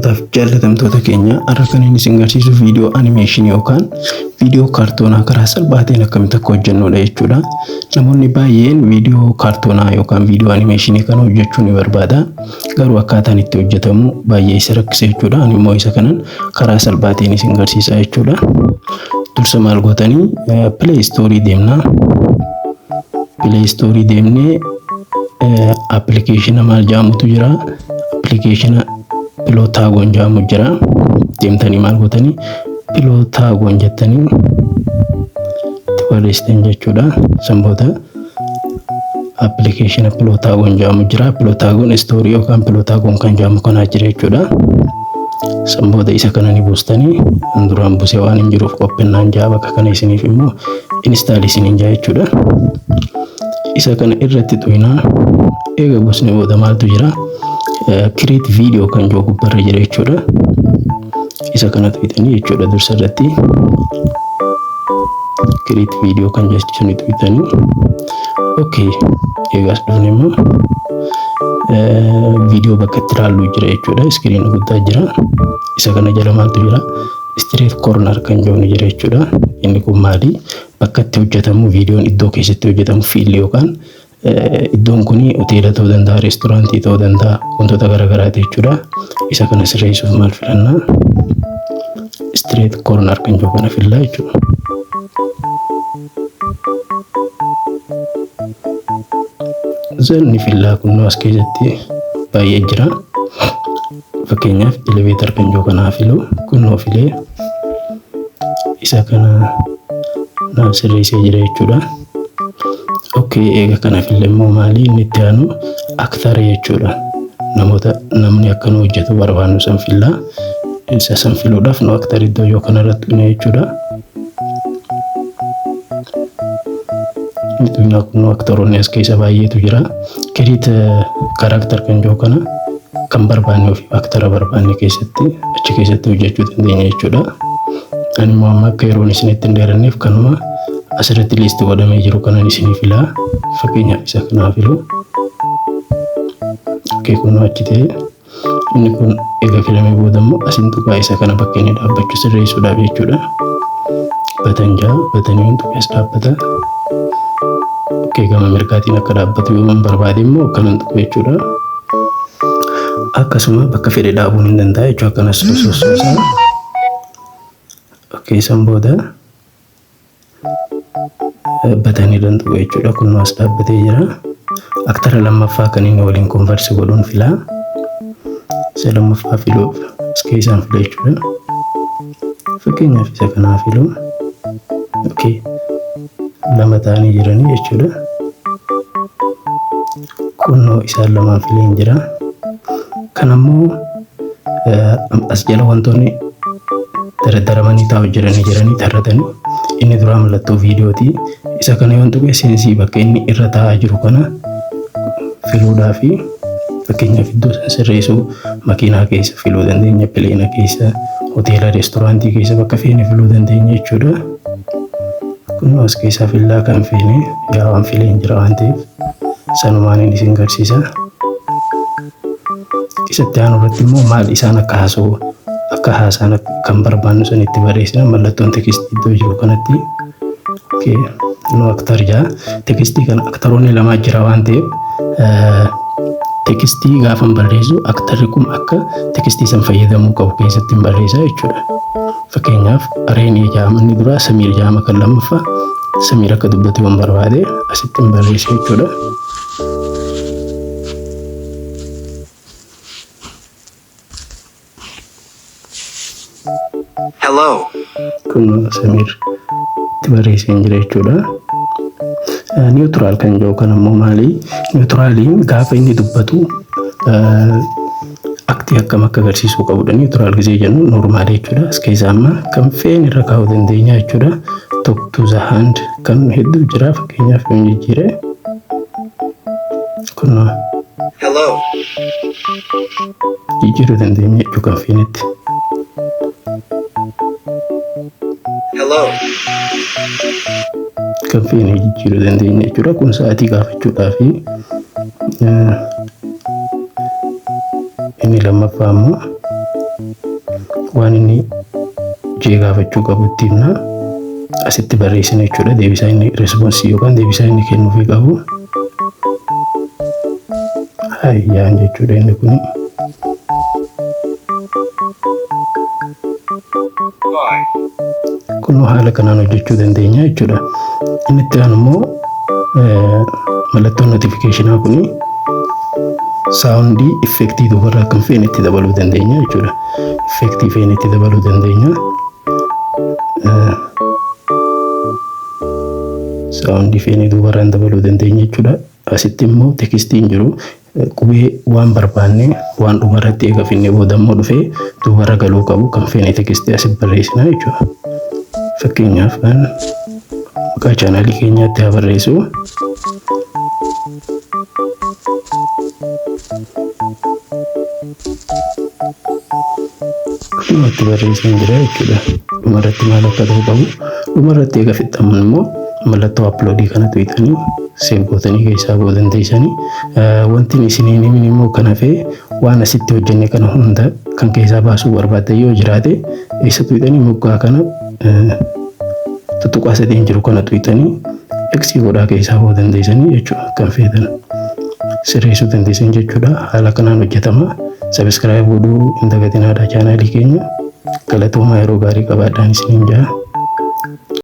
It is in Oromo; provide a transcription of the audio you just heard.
Kabajamtootaaf jaallatamtoota keenya, har'a kan inni isin agarsiisu viidiyoo animeeshinii yookaan viidiyoo kaartoonaa karaa salphaa ta'een akkamitti akka hojjennudha jechuudha. Namoonni baay'een viidiyoo kaartoonaa yookaan viidiyoo animeeshinii kana hojjechuu ni barbaada. Garuu akkaataan itti hojjetamu baay'ee isa rakkisa jechuudha. Ani immoo isa kanan karaa salphaa ta'een isin agarsiisa jechuudha. Dursa maal gootanii? Play Store deemna. Play Store deemnee appilikeeshina maal jedhamutu jira? Appilikeeshina Plotagon jedhamu jira. Deemtanii maal gootanii? Plotagon jettanii itti barreessitan jechuudha. San booda appilikeeshina Plotagon jedhamu jira. Plotagon Story yookaan Plotagon kan jedhamu kanaa jira jechuudha. San booda isa kana ni buustanii, duraan buusee waan hin jiruuf qophinnaan jaa, bakka kana isiniif immoo install isiniin jaa jechuudha. Isa kana irratti xuyinaa. Eega buusnee booda maaltu jira? Create video kan jiru gubbarra jira jechuudha. Isa kana xuyitanii jechuudha, dursa irratti create video kan jechuun xuyitanii. Okay, eegaas dhufne immoo viidiyoo bakka itti ilaallu jira jechuudha. Iskiriina guddaa jira. Isa kana jala maaltu jira? Street corner kan jedhu jira jechuudha. Inni kun maali? Bakka itti hojjetamu, viidiyoon iddoo keessatti hojjetamu fiilli yookaan iddoon kun hoteela ta'uu danda'a, reesturaantii ta'uu danda'a, wantoota garaagaraati jechuudha. Isa kana sirreessuuf maal filannaa? Street corner kan jedhu kana fillaa jechuudha. Zanni fillaa kunnoo as keessatti baay'ee jira. Fakkeenyaaf, elevator kan jiru kanaa filu, kunnoo filee isa kana naaf sirreessee jira jechuudha. Okay, eega kana fille immoo maali inni itti aanu? Actor jechuudha. Namoota namni akka nu hojjetu barbaannu san fillaa. Isa san filuudhaaf nu actor iddoo yoo kanarratti dhufne jechuudha. Xuyinaa, kunnoo aktoroonni as keessa baay'eetu jira. Create character kan jiru kana kan barbaanne ofii aktara barbaanne keessatti achi keessatti hojjechuu dandeenya jechuudha. Ani immoo amma akka yeroon isinitti hin dheeranneef kanuma asirratti list godhamee jiru kanan isinii filaa. Fakkeenyaaf, isa kanaa filu. Okay, kunoo achi ta'e. Inni kun egaa filamee booda immoo asin tuqaa, isa kana bakka inni dhaabbachuu sirreessuudhaaf jechuudha. Button jaa, buttonii yoon tuqe as dhaabbata. Okay, gama mirgaatiin akka dhaabbatu yoo barbaade immoo akkanan tuqu jechuudha. Akkasuma bakka fedhe dhaabuun hin danda'a jechuudha, akkanas sossoosaa. Okay, san booda buttonii tuqu jechuudha. Kunoo as dhaabbatee jira. Aktara lammaffaa kan inni waliin converse godhuun filaa. Isa lammaffaa filuuf as keessaan fila jechuudha. Fakkeenyaaf, isa kanaa filuu. Okay. Lama ta'anii jiranii jechuudha. Kunnoo isaan lamaan fileen jira. Kan ammoo as jala wantoonni dardaramanii taa'u jiranii tarratanii, inni duraa mallattoo viidiyooti. Isa kana yoon tuqe seensii bakka inni irra taa'aa jiru kana filuudhaa fi fakkeenyaaf iddoo san sirreessuu, makiinaa keessa filuu dandeenya, pileena keessa, hoteela, reesturaantii keessa bakka feene filuu dandeenya jechuudha. Kunoo as keessaa fillaa kan feene, yaa waan fileen jira waan ta'eef sanumaan inni isin garsiisa. Isatti aanu irratti immoo maal isaan akka haasa'u, akka haasaan kan barbaannu san itti barreessina, mallattoon tekstii iddoo jiru kanatti. Okay, no actor jaa. Tekstii kana aktaroonni lamaa jira waan ta'eef tekstii gaafan barreessu aktarri kun akka tekstii san fayyadamuu qabu keessatti hin barreessa jechuudha. Fakkeenyaaf, Reenee jedhama inni duraa, Samiir jedhama kan lammaffaa. Samiir akka dubbatu yoon barbaade asitti hin barreessa jechuudha. Hello. Kun Samiir itti barreessee hin jira jechuudha. Neutral kan jedhu kan ammoo maali? Neutraliin gaafa inni dubbatu aktii akkam akka agarsiisuu qabudha. Neutral gisee jennu normal jechuudha. As keessa amma kan feene irra kaa'uu dandeenya jechuudha. Talk to the hand kan hedduu jira, fakkeenyaaf yoon jijjiire kun Hello. jijjiiruu dandeenya jechuu kan feenetti. Hello. Kan feene jijjiiruu dandeenya jechuudha. Kun sa'aatii gaafachuudhaa fi inni lammaffaa immoo Waan inni jee gaafachuu qabu itti himna. Asitti barreessina jechuudha. Deebisaa inni response yookaan deebisaa inni kennuufii qabu. Hayyaan jechuudha inni kuni. Bye. Kunoo haala kanaan hojjechuu dandeenya jechuudha. Inni itti aanu immoo mallattoon notificationaa kuni sound effect duubarraa kan feene itti dabaluu dandeenya jechuudha. Effect feene itti dabaluu dandeenya. Sound feene duubarraan dabaluu dandeenya jechuudha. Asitti immoo textiin jiru, qubee waan barbaanne, waan dhumarratti eega finne booda immoo dhufee duubarra galuu qabu kan feene text asitti barreessina jechuudha. Fakkeenyaaf, kan maqaa channelii keenyaatti haa barreessu. Itti barreessee jira jechuudha. Dhumarratti maal akka ta'u qabu, dhumarratti eega fixaman immoo mallattoo upload kana tuqxanii save gootanii keessaa ba'uu dandeessanii. Wanti isiniin himin immoo kan hafee, waan asitti hojjenne kana hunda kan keessaa baasuu barbaaddan yoo jiraate, eessa tuqxanii? Moggaa kana tuttuqaa sadiin jiru kana tuqxanii X godhaa keessaa ba'uu dandeessanii jechuudha. Kan feetan sirreessuu dandeessan jechuudha. Haala kanaan hojjetama. Subscribe godhuu hin dagatinaadha channelii keenya. Galatoomaa, yeroo gaarii qabaadhaan isiniin jaa.